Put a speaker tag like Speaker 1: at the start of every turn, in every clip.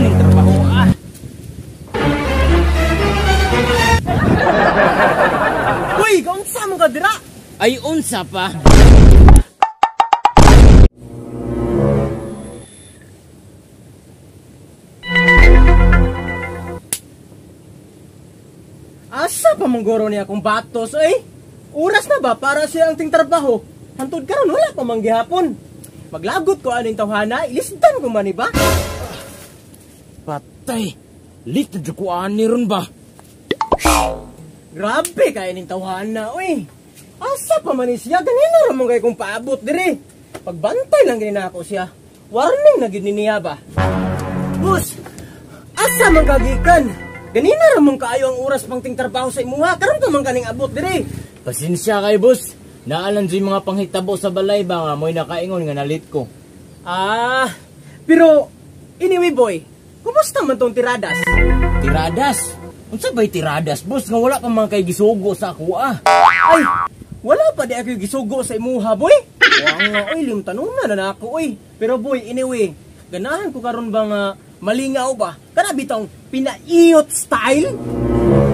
Speaker 1: Kapuyan ning trabaho ah.
Speaker 2: Uy, kaunsa man ka dira?
Speaker 1: Ay unsa pa?
Speaker 2: Asa pa mangguro niya akong batos eh? Oras na ba para siya ang tingtrabaho? Hantod karon wala pa man gihapon. Maglagot ko aning tawhana, ilisdan ko man ba?
Speaker 1: Patay. Late na ko ani ron ba?
Speaker 2: Grabe kay ning tawhana oy. Asa pa man siya ganina ra man kay kong paabot diri. Pagbantay lang gini nako siya. Warning na gid ni niya ba? Boss, asa man kagikan? Ganina ra man kaayo ang oras pang tingtrabaho sa imuha. Karon pa man kaning abot diri.
Speaker 1: Pasensya kay boss. Naalan jud mga panghitabo sa balay ba nga mo'y nakaingon nga nalit ko.
Speaker 2: Ah, pero anyway boy, kumusta man tong tiradas?
Speaker 1: Tiradas? Unsa bay tiradas, boss? Nga wala pa man kay gisugo sa ako ah.
Speaker 2: Ay, wala pa di ako gisugo sa imuha, boy. Wa nga oy, limtanon na na ako oy. Pero boy, anyway, ganahan ko karon ba nga malingaw ba? Kana bitong pinaiyot style?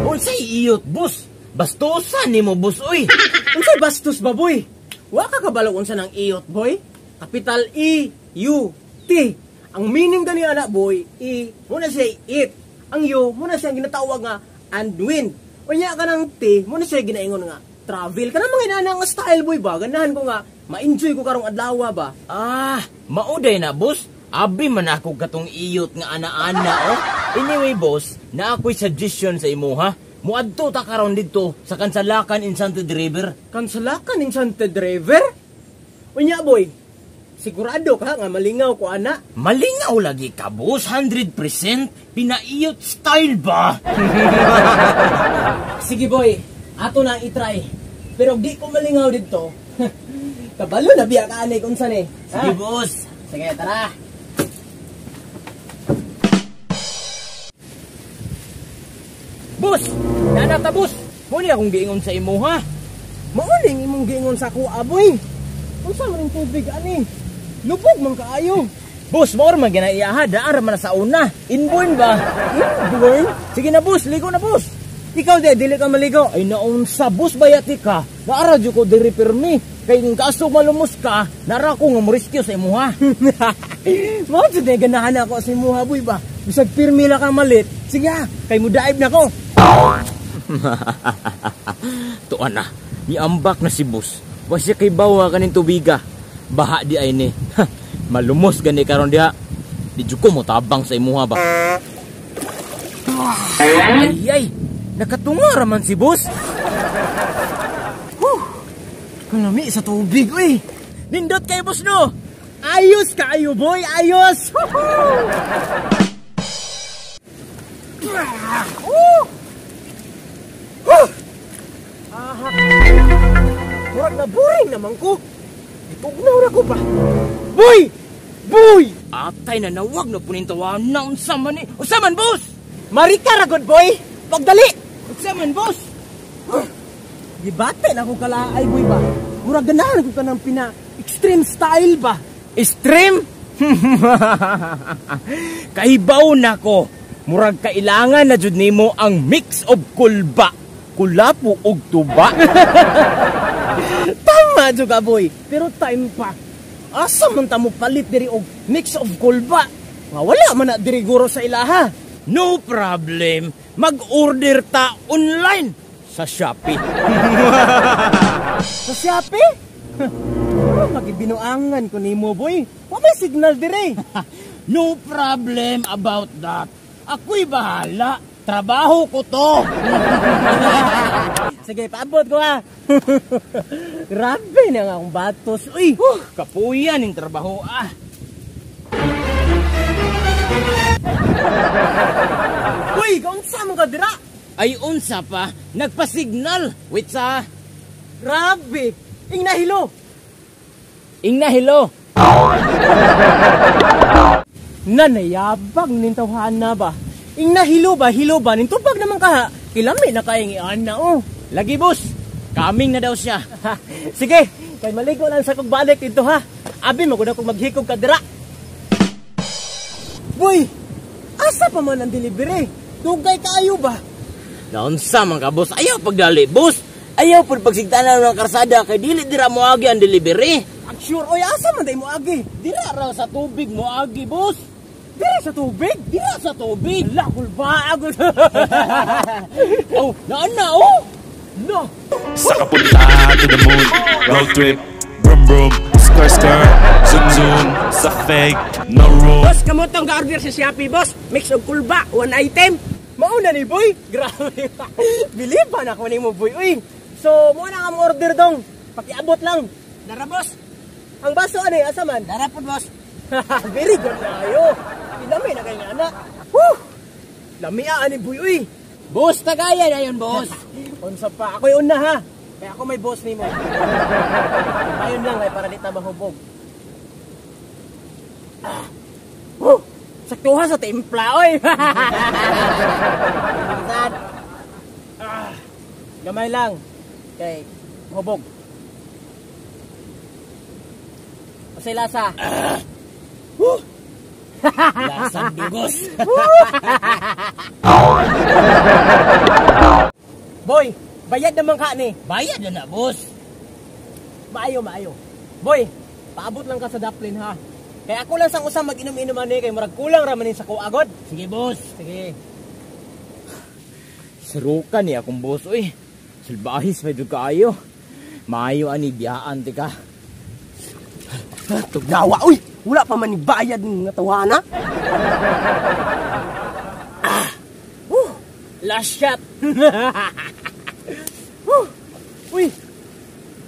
Speaker 1: Unsay iyot, boss? Bastusan nimo, boss oy.
Speaker 2: Unsay bastos ba, boy? Wa ka kabalo unsa nang iyot, boy? Capital E U T. Ang meaning gani ana, boy, E muna siya it. Ang U muna siya ginatawag nga and wind. Unya ka ng T muna siya ginaingon nga travel. Kana mga inana nga style, boy ba? Ganahan ko nga ma-enjoy ko karong adlaw ba?
Speaker 1: Ah, mauday na, boss. Abi man ako katong iyot nga ana-ana oh. Anyway, boss, na ako'y suggestion sa imo ha. Muadto ta karon didto sa Kansalakan Enchanted River.
Speaker 2: Kansalakan Enchanted River? Unya boy, sigurado ka nga malingaw ko ana?
Speaker 1: Malingaw lagi ka, boss, 100% pinaiyot style ba?
Speaker 2: Sige boy, ato na i-try. Pero di ko malingaw didto. Kabalo na biya ka ani kung saan eh.
Speaker 1: Sige boss.
Speaker 2: Sige, tara.
Speaker 1: Boss, nana ta boss. Muni akong giingon sa imo ha.
Speaker 2: Mauning imong giingon sa ako aboy. Unsa man ning tubig ani? Lubog man kaayo.
Speaker 1: Boss, mao ra man ginaiya ha, daan ra man sa una. Inborn ba?
Speaker 2: Inborn?
Speaker 1: Sige na boss, ligo na boss.
Speaker 2: Ikaw de, dili ka maligo.
Speaker 1: Ay naunsa boss bayati ka. Naara jud ko diri pirmi. Kay kung kaso malumos ka, nara ko nga mo rescue sa imuha.
Speaker 2: Mao jud na ganahan ako sa imuha boy ba. Bisag pirmi la ka malit. Sige ha, kay mudaib na ko.
Speaker 1: Tuan na, niambak na si boss. Wa siya kay bawa kaning tubiga. Baha di ay ni. Malumos gani karon diha. Di jud ko motabang sa imuha ba. Ay ay, nakatunga ra man si boss.
Speaker 2: Huh. Kalami sa tubig oy.
Speaker 1: Nindot kay boss no.
Speaker 2: Ayos kaayo boy, ayos. Murag na boring naman ko. Itugnaw na ko ba? Boy! Boy!
Speaker 1: Atay na nawag na punintawa na unsa man ni. Unsa man boss?
Speaker 2: Marika ra gud boy. Pagdali.
Speaker 1: Unsa man boss?
Speaker 2: Gibate na ko kalaay boy ba. Murag ganahan ko kanang pina extreme style ba.
Speaker 1: Extreme? Kahibaw na ko. Murag kailangan na jud nimo ang mix of kulba, kulapo og tuba.
Speaker 2: Tama jud ka boy, pero time pa. Asa man ta mo palit diri og mix of kulba? Nga wala man na diri guro sa ilaha.
Speaker 1: No problem. Mag-order ta online sa Shopee.
Speaker 2: Sa Shopee? Oh, magibinuangan ko nimo boy. Wa may signal diri.
Speaker 1: No problem about that. Ako'y bahala. Trabaho ko to.
Speaker 2: Sige, paabot ko ha. Grabe na nga akong batos. Uy!
Speaker 1: Huh, kapuyan yung trabaho ah.
Speaker 2: Uy, kaunsa mo ka dira?
Speaker 1: Ay unsa pa, nagpasignal. Wait sa.
Speaker 2: Grabe! Ing nahilo.
Speaker 1: Ing nahilo.
Speaker 2: Nanayabag nin tawhana ba? Ing nahilo ba, hilo ba? Nintubag naman ka. Kilami na kayong iana oh.
Speaker 1: Lagi boss, kaming na daw siya.
Speaker 2: Sige, kay maligo lang sa kong balik dito ha. Abi, maguna kong maghikog ka dira. Boy, Asa pa man ang delivery? Dugay kaayo ba?
Speaker 1: Naunsa man ka, boss? Ayaw pagdali, boss. Ayaw pud pagsigtanan ng karsada kay dili dira moagi ang delivery.
Speaker 2: Ang sure, oy, asa man day moagi?
Speaker 1: Dira raw sa tubig moagi, boss.
Speaker 2: Dira sa tubig?
Speaker 1: Dira sa tubig.
Speaker 2: La, kulba ako.
Speaker 1: Oh, naan na, oh.
Speaker 2: No.
Speaker 3: Saka punta to the moon. Road trip. Vroom vroom. Skirt skirt. Zoom zoom. Sa fake. No room.
Speaker 4: Boss, kamo tong ga-order sa Shopee, boss. Mix og kulba, one item.
Speaker 2: Mauna ni boy. Grabe. Bilib ba na ako nimo, boy? Uy. So, mo na ang order dong. Pakiabot lang.
Speaker 4: Dara, boss.
Speaker 2: Ang baso ani asa man?
Speaker 4: Dara po, boss.
Speaker 2: Very good na ayo. Lami na kay anak. Woo! Lami ani boy uy.
Speaker 1: Boss, tagayan ayon, boss.
Speaker 2: Unsa pa? Ako'y una ha. Kaya ako may boss nimo. Ayun lang kay para di ta mahubog. Ah. Woo! Saktuhan sa timpla oy. Sad. Ah. Gamay lang kay mahubog. Unsay lasa? Woo!
Speaker 1: Lasang dugos.
Speaker 2: Boy, bayad naman ka ni.
Speaker 1: Bayad na na, boss.
Speaker 2: Maayo, maayo. Boy, paabot lang ka sa Daplin ha. Kaya ako lang sang usang mag-inom-inom ani kay murag kulang ra man ni sa kuagod.
Speaker 1: Sige, boss.
Speaker 2: Sige.
Speaker 1: Surukan ni akong boss, uy. Sulbahis pa jud kaayo. Maayo ani biyaan tika.
Speaker 4: Tugnawa, uy. Wala pa man ni bayad ng nga.
Speaker 2: Ah. Woo! Last shot. Woo! Uy.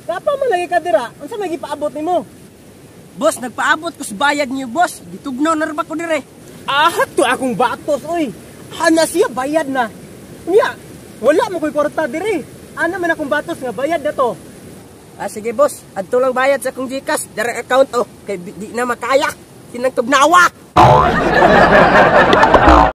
Speaker 2: Dapa man lagi ka dira. Unsa may gipaabot nimo?
Speaker 4: Boss, nagpaabot ko sa bayad niyo, boss. Gitugnaw na ra ba ko dire?
Speaker 2: Ah, to akong batos, uy. Ana siya bayad na. Unya, wala mo ko'y kwarta dire. Ana man akong batos nga bayad na to.
Speaker 4: Ah, sige, boss. Adto lang bayad sa akong GCash. Direct account, oh. Kay di na makaya. Kinang tugnawa.